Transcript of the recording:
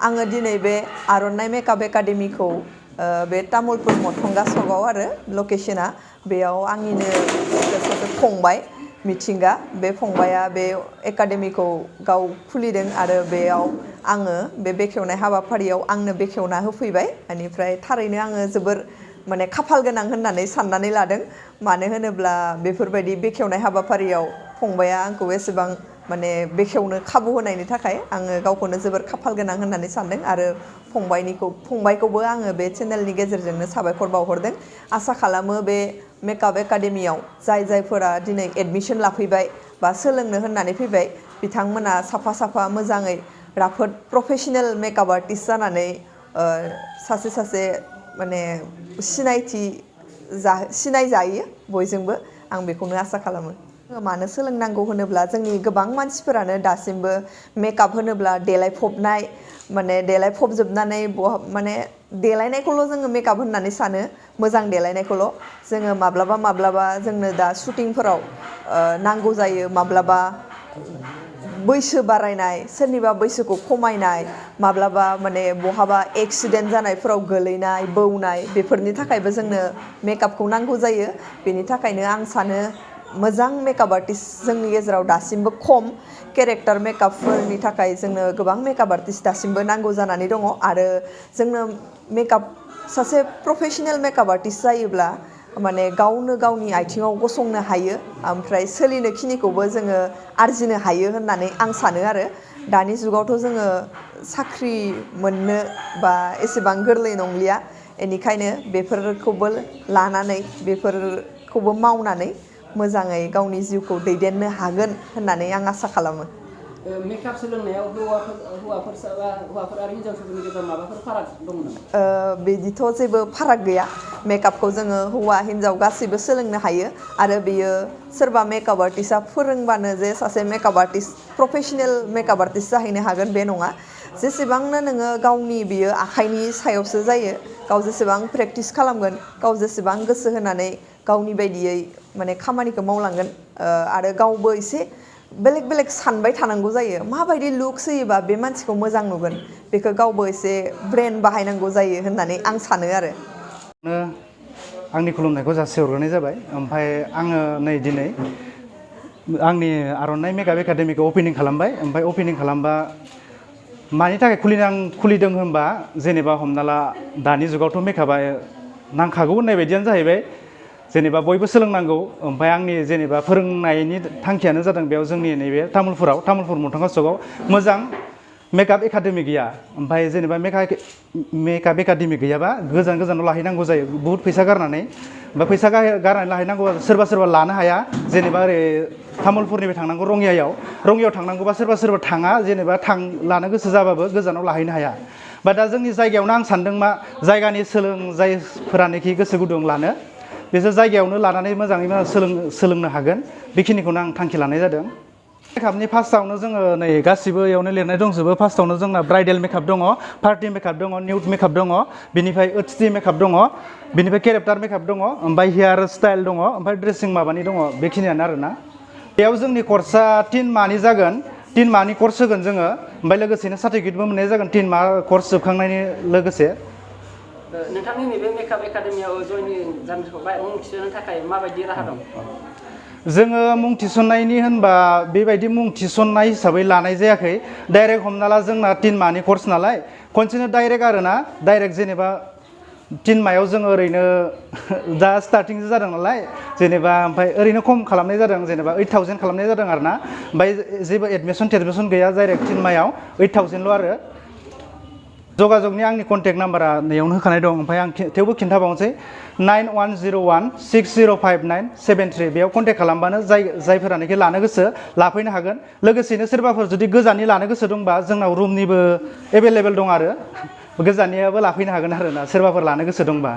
आङो दिनै बे आर'नाइ मेकआप एकाडेमिखौ बे तामुलपुर मथंगा सकआव आरो लकेशना बेयाव आंनिनो सासे फंबाय मिथिंगा बे फंबाया बे एकाडेमिखौ गाव खुलिदों आरो बेयाव आङो बे बेखेवनाय हाबाफारियाव आंनो बेखेवना होफैबाय बेनिफ्राय थारैनो आङो जोबोर माने खाफाल गोनां होननानै साननानै लादों मानो होनोब्ला बेफोरबायदि बेखेवनाय हाबाफारियाव फंबाया आंखौ एसेबां माने बेखेवनो खाबु होनायनि थाखाय आङो गावखौनो जोबोर खाफाल गोनां होननानै सानदों आरो फंबायखौबो आङो बे चेनेलनि गेजेरजोंनो साबायखर बावहरदों आसा खालामो बे मेकआप एकाडेमियाव जायफोरा दिनै एडमिसन लाफैबाय बा सोलोंनो होननानै फैबाय बिथांमोना साफा मोजाङै राफोद प्रफेशनेल मेकआप आर्टिस्ट जानानै सासे माने सिनायजायो बयजोंबो आं बेखौनो आसा खालामो मानो सोलोंनांगौ होनोब्ला जोंनि गोबां मानसिफोरानो दासिमबो मेकआप होनोब्ला देलायफबनाय माने देलायफबजोबनानै माने देलायनायखौल' जोङो मेकआप होननानै सानो मोजां देलायनायखौल' जोङो माब्लाबा जोंनो दा शुटिंफोराव नांगौ जायो माब्लाबा बैसो बारायनाय सोरनिबा बैसोखौ खमायनाय माब्लाबा माने बहाबा एक्सिडेन्ट जानायफोराव गोलैनाय बौनाय बेफोरनि थाखायबो जोंनो मेकआपखौ नांगौ जायो बेनि थाखायनो आं सानो मोजां मेकआप आर्टिस्ट जोंनि गेजेराव दासिमबो खम केरेक्टार मेकआपफोरनि थाखाय जोंनो गोबां मेकआप आर्टिस्ट दासिमबो नांगौ जानानै दङ आरो जोंनो सासे प्रफेशनेल मेकआप आर्टिस्ट जायोब्ला माने गावनो गावनि आथिङाव गसंनो हायो ओमफ्राय सोलिनो खिनिखौबो जोङो आरजिनो हायो होननानै आं सानो आरो दानि जुगावथ' जोङो साख्रि मोननो बा एसेबां गोरलै नंलिया बेनिखायनो बेफोरखौबो लानानै बेफोरखौबो मावनानै मोजाङै गावनि जिउखौ दैदेननो हागोन होननानै आं आसा खालामो मेकआप सोलोंनायाव हौवाफोर आरो हिन्जावसाफोरनि गेजेराव माबाफोर फाराग दं नामा? बिदिथ' जेबो फाराग गैया मेकआपखौ जोङो हौवा हिन्जाव गासैबो सोलोंनो हायो आरो बेयो सोरबा मेकआप आर्टिस्टआ फोरोंबानो जे सासे makeup artist professional makeup artist जाहैनो हागोन बे नङा जेसेबांनो नोङो गावनि बियो आखाइनि सायावसो जायो गाव जेसेबां प्रेक्टिस खालामगोन गाव जेसेबां गोसो होनानै गावनि बायदियै माने खामानिखौ मावलांगोन आरो गावबो एसे बेलेग सानबाय थानांगौ जायो माबायदि लुक्स होयोबा बे मानसिखौ मोजां नुगोन बेखौ गावबो एसे ब्रेन बाहायनांगौ जायो होननानै आं सानो आरो आंनि खुलुमनायखौ जासिहरग्रोनाय जाबाय ओमफ्राय आङो नै दिनै आंनि आर'नाइ मेकआप एकाडेमिखौ अपेनिं खालामबाय ओमफ्राय अपेनिं खालामबा मानि थाखाय खुलिदों होनबा जेनेबा हमना ला दानि जुगावथ' मेकआपआ नांखागौ होननाय बायदियानो जाहैबाय जेनेबा बयबो सोलोंनांगौ ओमफ्राय आंनि जेनेबा फोरोंनायनि थांखियानो जादों बेयाव जोंनि नैबे तामुलपुर मथंगा सकआव मोजां मेकआप एकाडेमि गैया ओमफ्राय जेनेबा मेकआप एकाडेमि गैयाबा गोजानाव लाहैनांगौ जायो बुहुत फैसा गारनानै ओमफ्राय फैसा गारनानै लाहैनांगौ सोरबा लानो हाया जेनेबा ओरै तामुलपुरनिफ्राय थांनांगौ रङियायाव थांनांगौबा सोरबा थाङा जेनेबा लानो गोसो जाबाबो गोजानाव लाहैनो हाया बा दा जोंनि जायगायावनो आं सानदों मा जायगानि जायफोरानोखि गोसो गुदुं लानो बिसोर जायगायावनो लानानै मोजाङै सोलोंनो हागोन बेखिनिखौनो आं थांखि लानाय जादों मेकआपनि फार्स्टआवनो जोङो नै गासिबो इयावनो लिरनाय दंजोबो फार्स्टआवनो जोंना ब्राइडेल मेकआप दङ पार्टि मेकआप दङ निउड मेकआप दङ बिनिफ्राय ओइचडि मेकआप दङ बिनिफ्राय केरेक्टार मेकआप दङ ओमफ्राय हेयार स्टाइल दङ ओमफ्राय ड्रेसिं माबानि दङ बेखिनियानो आरोना बेयाव जोंनि कर्सआ 3 माहनि जागोन 3 माहनि कर्स होगोन जोङो ओमफ्राय लोगोसेनो सार्टिफिकेटबो मोननाय जागोन 3 माह कर्स जोबखांनायनि लोगोसे नोंथांनि नैबे मेकआप एकाडेमियाव जयनिं जानो थाखाय मुं थिसननो थाखाय माबायदि राहा दं? जोङो मुं थिसननायनि होनबा बेबायदि मुं थिसननाय हिसाबै लानाय जायाखै डाइरेक्ट हमना ला जोंना 3 माहनि कर्स नालाय खनसेनो डाइरेक्ट जेनेबा 3 मायाव जोङो ओरैनो दा स्टार्टिंसो जादों नालाय जेनेबा ओमफ्राय ओरैनो खम खालामनाय जादों जेनेबा 8000 खालामनाय जादों आरो ना ओमफ्राय जेबो एडमिसन गैया डाइरेक्ट 3 मायाव 8000ल' आरो जगाजगनि आंनि कन्टेक्ट नाम्बारा नैयावनो होखानाय दं ओमफ्राय आं थेवबो खिन्थाबावनोसै 9101605973 बेयाव कन्टेक्ट खालामबानो जायफोरानोखि लानो गोसो लाफैनो हागोन लोगोसेनो सोरबाफोर जुदि गोजाननि लानो गोसो दंबा जोंनाव रुमनिबो एभेलेबेल दं आरो गोजाननियाबो लाफैनो हागोन आरो ना सोरबाफोर लानो गोसो दंबा